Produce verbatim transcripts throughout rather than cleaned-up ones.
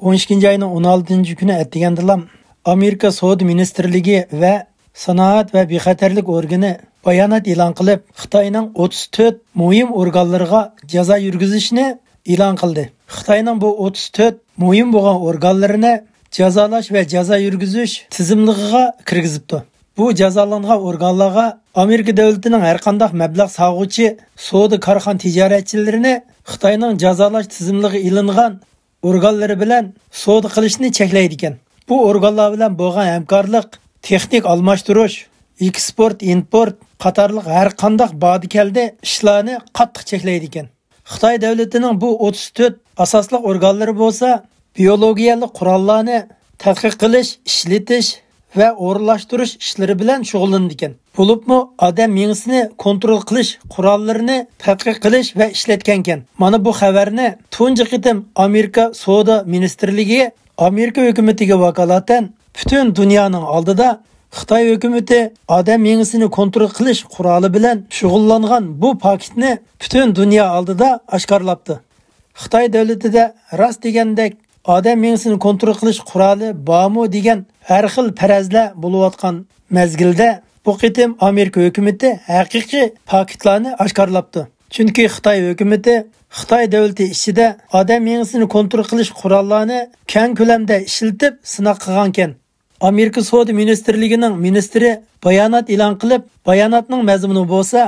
ئون ئىككىنچى ئاينىڭ ئون ئالتىنچى كۈنى ئەتىگەندىلا ئامېرىكا سودا مىنىستىرلىكى ۋە سانائەت ۋە بىخەتەرلىك ئورگىنى بايانات ئېلان قىلىپ، خىتاينىڭ ئوتتۇز تۆت مۇھىم ئورگانلىرىغا جازا يۈرگۈزۈشنى ئېلان قىلدى. خىتاينىڭ بۇ ئوتتۇز تۆت مۇھىم بولغان ئورگانلىرىنى جازالاش ۋە جازا يۈرگۈزۈش تىزىملىقىغا كىرگۈزۈپتۇ. بۇ جازالانغان ئورگانلارغا ئامېرىكا دۆلىتىنىڭ ھەرقانداق مەبلەغ سالغۇچى سودا كارخانا تىجارەتچىلىرىنى خىتاينىڭ جازالاش تىزىملىقىغا ئېلىنغان ئورگانلىرى بىلەن سودا قىلىشنى چەكلەيدىكەن. بۇ ئورگانلار بىلەن بولغان ھەمكارلىق، تېخنىك ئالماشتۇرۇش، ئېكسپورت، ئىمپورت قاتارلىق ھەر قانداق بادىكەلدە ئىشلارنى قاتتىق چەكلەيدىكەن. خىتاي دۆلىتىنىڭ بۇ ئوتتۇز تۆت ئاساسلىق ئورگانلىرى بولسا بىيولوگىيەلىك قوراللارنى تەتقىق قىلىش، ئىشلىتىش ۋە ئورۇنلاشتۇرۇش ئىشلىرى بىلەن شۇغۇللىنىدىكەن. بولۇپمۇ ئادەم مېڭىسىنى كونترول قىلىش قوراللىرىنى تەتقىق قىلىش ۋە ئىشلەتكەنكەن. مانا بۇ خەۋەرنى تۇنجى قېتىم ئامېرىكا سودا مىنىستىرلىكى ئامېرىكا ھۆكۈمىتىگە ۋاكالىتەن پۈتۈن دۇنيانىڭ ئالدىدا خىتاي ھۆكۈمىتى ئادەم مېڭىسىنى كونترول قىلىش قورالى بىلەن شۇغۇللانغان بۇ پاكىتنى پۈتۈن دۇنيا ئالدىدا ئاشكارىلاپتۇ. خىتاي دۆلىتىدە راست دېگەندەك ئادەم مېڭىسىنى كونترول قىلىش قورالى بارمۇ دېگەن ھەر خىل پەرەزلەر بولۇۋاتقان مەزگىلدە، بۇ قېتىم ئامېرىكا ھۆكۈمىتى ھەقىقىي پاكىتلارنى ئاشكارىلاپتۇ. چۈنكى خىتاي ھۆكۈمىتى خىتاي دۆلىتى ئىچىدە ئادەم مېڭىسىنى كونترول قىلىش قوراللارنى كەڭ كۆلەمدە ئىشلىتىپ سىناق قىلغانكەن. ئامېرىكا سودا مىنىستىرلىكىنىڭ مىنىستىرى بايانات ئېلان قىلىپ، باياناتنىڭ مەزمۇنى بولسا،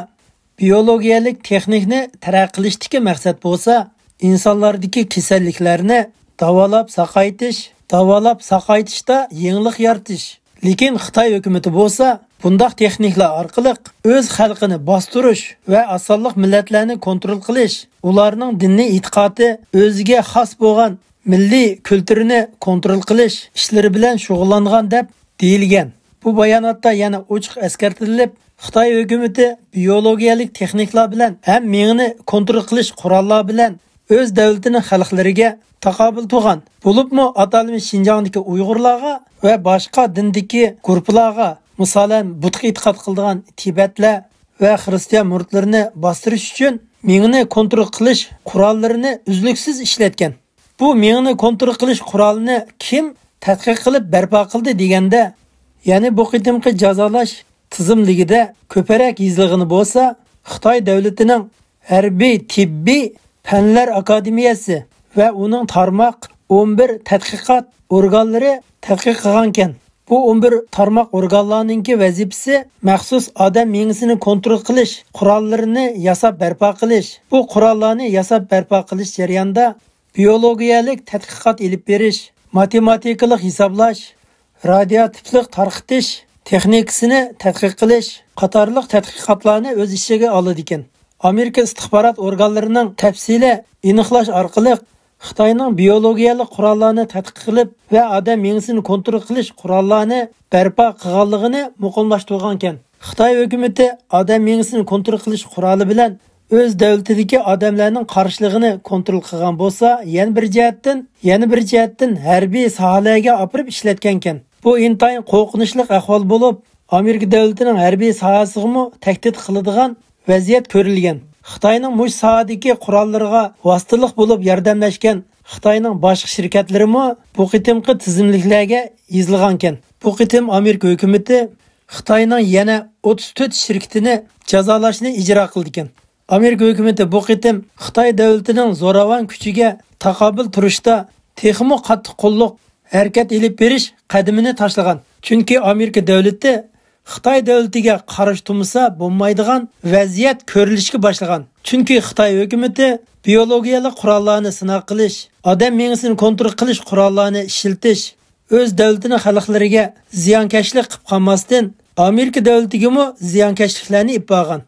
بىيولوگىيەلىك تېخنىكنى تەرەققىي قىلىشتىكى مەقسەت بولسا، ئىنسانلاردىكى كېسەللىكلەرنى داۋالاپ ساقايتىش، داۋالاپ ساقايتىشتا يېڭىلىق يارىتىش. لېكىن خىتاي ھۆكۈمىتى بولسا بۇنداق تېخنىكلار ئارقىلىق ئۆز خەلقىنى باستۇرۇش ۋە ئاز سانلىق مىللەتلەرنى كونترول قىلىش، ئۇلارنىڭ دىنىي ئېتىقادى ئۆزىگە خاس بولغان مىللىي كۈلتۈرىنى كونترول قىلىش ئىشلىرى بىلەن شۇغۇللانغان دەپ دېيىلگەن. بۇ باياناتتا يەنە ئوچۇق ئەسكەرتىلىپ، خىتاي ھۆكۈمىتى بىيولوگىيەلىك تېخنىكلار بىلەن ھەم مېڭىنى كونترول قىلىش قوراللار بىلەن ئۆز دۆلىتىنىڭ خەلقلىرىگە تاقابىل تۇرغان، بولۇپمۇ ئاتالمىش شىنجاڭدىكى ئۇيغۇرلارغا ۋە باشقا دىندىكى گۇرۇپپىلارغا، مىسالەن، بۇتقا ئېتىقاد قىلىدىغان تىبەتلەر ۋە خىرىستىيان مۇرىتلىرىنى باستۇرۇش ئۈچۈن مېڭىنى كونترول قىلىش قوراللىرىنى ئۈزلۈكسىز ئىشلەتكەن. بۇ مېڭىنى كونترول قىلىش قورالىنى كىم تەتقىق قىلىپ بەرپا قىلدى دېگەندە، يەنى بۇ قېتىمقى جازالاش تىزىملىكىدە كۆپرەك يېزىلغىنى بولسا، خىتاي دۆلىتىنىڭ ھەربىي تېببىي پەنلەر ئاكادېمىيەسى ۋە ئۇنىڭ تارماق ئون بىر تەتقىقات ئورگانلىرى تەتقىق قىلغانكەن. بۇ ئون بىر تارماق ئورگانلارنىڭكى ۋەزىپىسى مەخسۇس ئادەم مېڭىسىنى كونترول قىلىش قوراللىرىنى ياساپ بەرپا قىلىش. بۇ قوراللارنى ياساپ بەرپا قىلىش جەريانىدا بىيولوگىيەلىك تەتقىقات ئېلىپ بېرىش، ماتېماتىكىلىق ھېسابلاش، رادىيو تىپلىق تارقىتىش تېخنىكىسىنى تەتقىق قىلىش قاتارلىق تەتقىقاتلارنى ئۆز ئىچىگە ئالىدىكەن. ئامېرىكا ئىستىخبارات ئورگانلىرىنىڭ تەپسىلىي ئېنىقلاش ئارقىلىق خىتاينىڭ بىيولوگىيەلىك قوراللارنى تەتقىق قىلىپ ۋە ئادەم مېڭىسىنى كونترول قىلىش قوراللارنى بەرپا قىلغانلىقىنى مۇقىملاشتۇرغانىكەن. خىتاي ھۆكۈمىتى ئادەم مېڭىسىنى كونترول قىلىش قورالى بىلەن ئۆز دۆلىتىدىكى ئادەملەرنىڭ قارشىلىقىنى كونترول قىلغان بولسا، يەنە بىر جەھەتتىن، يەنە بىر جەھەتتىن ھەربىي ساھەلەرگە ئاپىرىپ ئىشلەتكەنكەن. بۇ ئىنتايىن قورقۇنچلۇق ئەھۋال بولۇپ، ئامېرىكا دۆلىتىنىڭ ھەربىي ساھەسىغىمۇ تەھدىت قىلىدىغان ۋەزىيەت كۆرۈلگەن. خىتاينىڭ مۇشۇ ساھەدىكى قوراللىرىغا ۋاسىتىلىق بولۇپ ياردەملەشكەن خىتاينىڭ باشقا شىركەتلىرىمۇ بۇ قېتىمقى تىزىملىكلەرگە يېزىلغانكەن. بۇ قېتىم ئامېرىكا ھۆكۈمىتى خىتاينىڭ يەنە ئوتتۇز تۆت شىركىتىنى جازالاشنى ئىجرا قىلىدىكەن. ئامېرىكا ھۆكۈمىتى بۇ قېتىم خىتاي دۆلىتىنىڭ زوراۋان كۈچىگە تاقابىل تۇرۇشتا تېخىمۇ قاتتىق قوللۇق ھەرىكەت ئېلىپ بېرىش قەدىمىنى تاشلىغان. چۈنكى ئامېرىكا دۆلىتى خىتاي دۆلىتىگە قارشى تۇرمىسا بولمايدىغان ۋەزىيەت كۆرۈلۈشكە باشلىغان. چۈنكى خىتاي ھۆكۈمىتى بىيولوگىيەلىك قوراللارنى سىناق قىلىش، ئادەم مېڭىسىنى كونترول قىلىش قوراللارنى ئىشلىتىش، ئۆز دۆلىتىنىڭ خەلقلىرىگە زىيانكەشلىك قىلىپ قالماستىن، ئامېرىكا دۆلىتىگىمۇ زىيانكەشلىكلەرنى ئېلىپ بارغان.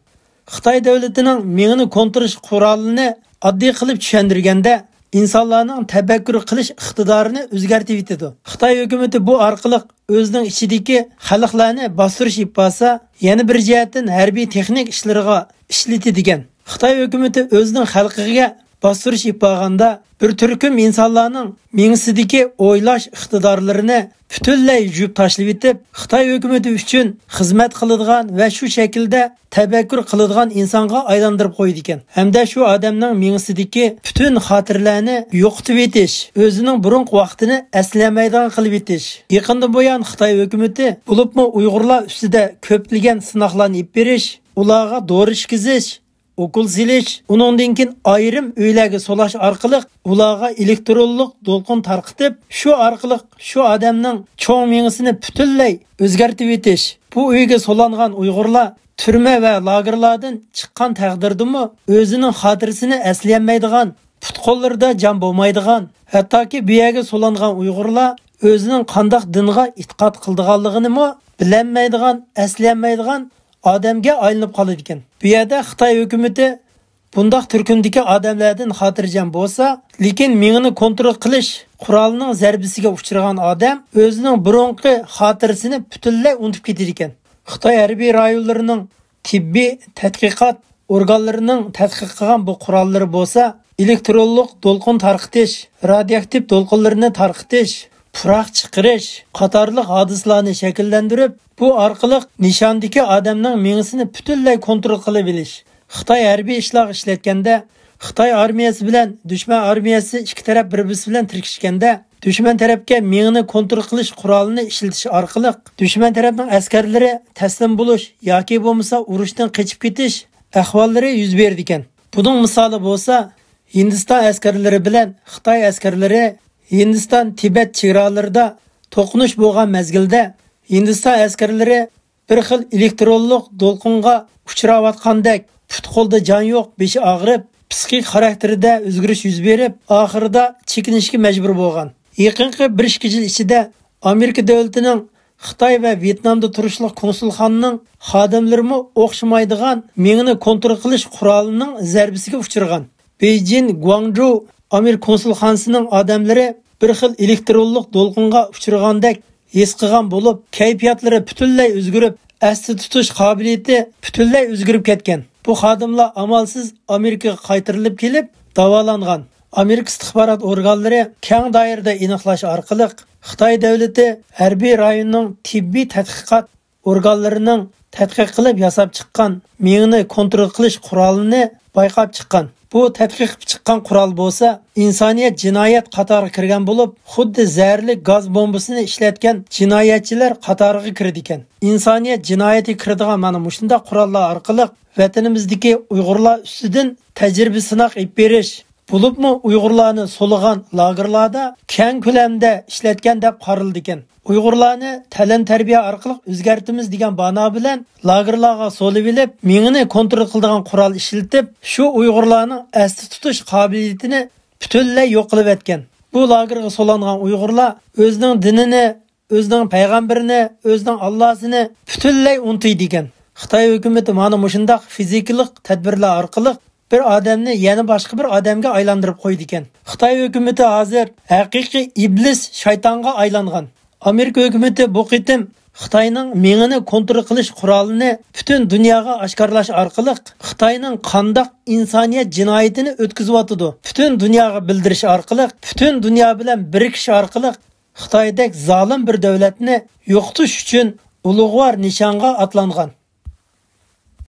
خىتاي دۆلىتىنىڭ مېڭىنى كونترول قورالىنى ئاددىي قىلىپ چۈشەندۈرگەندە، ئىنسانلارنىڭ تەپەككۇر قىلىش ئىقتىدارىنى ئۆزگەرتىۋېتىدۇ. خىتاي ھۆكۈمىتى بۇ ئارقىلىق ئۆزىنىڭ ئىچىدىكى خەلقلەرنى باستۇرۇش ئېلىپ بارسا، يەنە بىر جەھەتتىن ھەربىي تېخنىك ئىشلىرىغا ئىشلىتىدىكەن. خىتاي ھۆكۈمىتى ئۆزىنىڭ خەلقىگە باستۇرۇش ئېلىپ بارغاندا، بىر تۈركۈم ئىنسانلارنىڭ مېڭىسىدىكى ئويلاش ئىقتىدارلىرىنى پۈتۈنلەي يۇيۇپ تاشلىۋېتىپ، خىتاي ھۆكۈمىتى ئۈچۈن خىزمەت قىلىدىغان ۋە شۇ شەكىلدە تەپەككۇر قىلىدىغان ئىنسانغا ئايلاندۇرۇپ قويىدىكەن. ھەمدە شۇ ئادەمنىڭ مېڭىسىدىكى پۈتۈن خاتىرىلەرنى يوقىتىۋېتىش، ئۆزىنىڭ بۇرۇنقى ۋاقتىنى ئەسلىيەلمەيدىغان قىلىۋېتىش. يېقىندىن بۇيان خىتاي ھۆكۈمىتى، بولۇپمۇ ئۇيغۇرلار ئۈستىدە كۆپلىگەن سىناقلارنى ئېلىپ بېرىش، ئۇلارغا دورا ئىچكۈزۈش، ئوكۇل سېلىش، ئۇنىڭدىن كېيىن ئايرىم ئۆيلەرگە سولاش ئارقىلىق ئۇلارغا ئېلېكترونلۇق دولقۇن تارقىتىپ، شۇ ئارقىلىق شۇ ئادەمنىڭ چوڭ مېڭىسىنى پۈتۈنلەي ئۆزگەرتىۋېتىش. بۇ ئۆيگە سولانغان ئۇيغۇرلار تۈرمە ۋە لاگېرلاردىن چىققان تەقدىردىمۇ ئۆزىنىڭ خاتىرىسىنى ئەسلىيەلمەيدىغان، پۇت-قوللىرىدا جان بولمايدىغان، ھەتتاكى بۇ يەرگە سولانغان ئۇيغۇرلار ئۆزىنىڭ قانداق دىنغا ئېتىقاد قىلىدىغانلىقىنىمۇ بىلەلمەيدىغان، ئەسلىيەلمەيدىغان ئادەمگە ئايلىنىپ قالىدىكەن. بۇ يەردە خىتاي ھۆكۈمىتى بۇنداق تۈركۈمدىكى ئادەملەردىن خاتىرجەم بولسا، لېكىن مېڭىنى كونترول قىلىش قورالىنىڭ زەربىسىگە ئۇچرىغان ئادەم ئۆزىنىڭ بۇرۇنقى خاتىرىسىنى پۈتۈنلەي ئۇنتۇپ كېتىدىكەن. خىتاي ھەربىي رايونلىرىنىڭ تېببىي تەتقىقات ئورگانلىرىنىڭ تەتقىق قىلغان بۇ قوراللىرى بولسا، ئېلېكترونلۇق دولقۇن تارقىتىش، رادىيوئاكتىپ دولقۇنلىرىنى تارقىتىش، پۇراق چىقىرىش قاتارلىق ھادىسىلەرنى شەكىللەندۈرۈپ، بۇ ئارقىلىق نىشاندىكى ئادەمنىڭ مېڭىسىنى پۈتۈنلەي كونترول قىلىۋېلىش. خىتاي ھەربىي ئىشلارغا ئىشلەتكەندە، خىتاي ئارمىيەسى بىلەن دۈشمەن ئارمىيەسى ئىككى تەرەپ بىر-بىرسى بىلەن تىركىشكەندە، دۈشمەن تەرەپكە مېڭىنى كونترول قىلىش قورالىنى ئىشلىتىش ئارقىلىق دۈشمەن تەرەپنىڭ ئەسكەرلىرى تەسلىم بولۇش ياكى بولمىسا ئۇرۇشتىن قېچىپ كېتىش ئەھۋاللىرى يۈز بېرىدىكەن. بۇنىڭ مىسالى بولسا، ھىندىستان ئەسكەرلىرى بىلەن خىتاي ئەسكەرلىرى ھىندىستان تىبەت چېگرالىرىدا توقۇنۇش بولغان مەزگىلدە، ھىندىستان ئەسكەرلىرى بىر خىل ئېلېكترونلۇق دولقۇنغا ئۇچراۋاتقاندەك، پۇت-قولدا جان يوق، بېشى ئاغرىپ، پسىخىك خاراكتېرىدە ئۆزگىرىش يۈز بېرىپ، ئاخىرىدا چېكىنىشكە مەجبۇر بولغان. يېقىنقى بىر ئىككى يىل ئىچىدە ئامېرىكا دۆلىتىنىڭ خىتاي ۋە ۋيېتنامدا تۇرۇشلۇق كونسۇلخانىنىڭ خادىملىرىمۇ ئوخشىمايدىغان مېڭىنى كونترول قىلىش قورالىنىڭ زەربىسىگە ئۇچرىغان. بېيجىڭ گۇاڭجۇ ئامېرىكا كونسۇلخانىسىنىڭ ئادەملىرى بىر خىل ئېلېكترونلۇق دولقۇنغا ئۇچرىغاندەك ھېس قىلغان بولۇپ، كەيپىياتلىرى پۈتۈنلەي ئۆزگىرىپ، ئەستە تۇتۇش قابىلىيىتى پۈتۈنلەي ئۆزگىرىپ كەتكەن. بۇ خادىملار ئامالسىز ئامېرىكىغا قايتۇرۇلۇپ كېلىپ داۋالانغان. ئامېرىكا ئىستىخبارات ئورگانلىرى كەڭ دائىرىدە ئېنىقلاش ئارقىلىق، خىتاي دۆلىتى ھەربىي رايوننىڭ تېببىي تەتقىقات ئورگانلىرىنىڭ تەتقىق قىلىپ ياساپ چىققان مېڭىنى كونترول قىلىش قورالىنى بايقاپ چىققان. بۇ تەتقىق قىلىپ چىققان قورال بولسا ئىنسانىيەت جىنايەت قاتارىغا كىرگەن بولۇپ، خۇددى زەھەرلىك گاز بومبىسىنى ئىشلەتكەن جىنايەتچىلەر قاتارىغا كىرىدىكەن. ئىنسانىيەت جىنايىتىگە كىرىدىغان مانا مۇشۇنداق قوراللار ئارقىلىق ۋەتىنىمىزدىكى ئۇيغۇرلار ئۈستىدىن تەجرىبە سىناق ئېلىپ بېرىش، بولۇپمۇ ئۇيغۇرلارنى سولىغان لاگېرلاردا كەڭ كۆلەمدە ئىشلەتكەن دەپ قارىلىدىكەن. ئۇيغۇرلارنى تەلىم-تەربىيە ئارقىلىق ئۆزگەرتىمىز دېگەن بانا بىلەن لاگېرلارغا سولىۋېلىپ، مېڭىنى كونترول قىلىدىغان قورال ئىشلىتىپ، شۇ ئۇيغۇرلارنىڭ ئەستە تۇتۇش قابىلىيىتىنى پۈتۈنلەي يوق قىلىۋەتكەن. بۇ لاگېرغا سولانغان ئۇيغۇرلار ئۆزىنىڭ دىنىنى، ئۆزىنىڭ پەيغەمبىرىنى، ئۆزىنىڭ ئاللاسىنى پۈتۈنلەي ئۇنتۇيدىكەن. خىتاي ھۆكۈمىتى مانا مۇشۇنداق فىزىكىلىق تەدبىرلەر ئارقىلىق بىر ئادەمنى يەنە باشقا بىر ئادەمگە ئايلاندۇرۇپ قويىدىكەن. خىتاي ھۆكۈمىتى ھازىر ھەقىقىي ئىبلىس شايتانغا ئايلانغان. ئامېرىكا ھۆكۈمىتى بۇ قېتىم خىتاينىڭ مېڭىنى كونترول قىلىش قورالىنى پۈتۈن دۇنياغا ئاشكارىلاش ئارقىلىق خىتاينىڭ قانداق ئىنسانىيەت جىنايىتىنى ئۆتكۈزۈۋاتىدۇ، پۈتۈن دۇنياغا بىلدۈرۈش ئارقىلىق، پۈتۈن دۇنيا بىلەن بىرىكىش ئارقىلىق خىتايدەك زالىم بىر دۆلەتنى يوقىتىش ئۈچۈن ئۇلۇغۋار نىشانغا ئاتلانغان.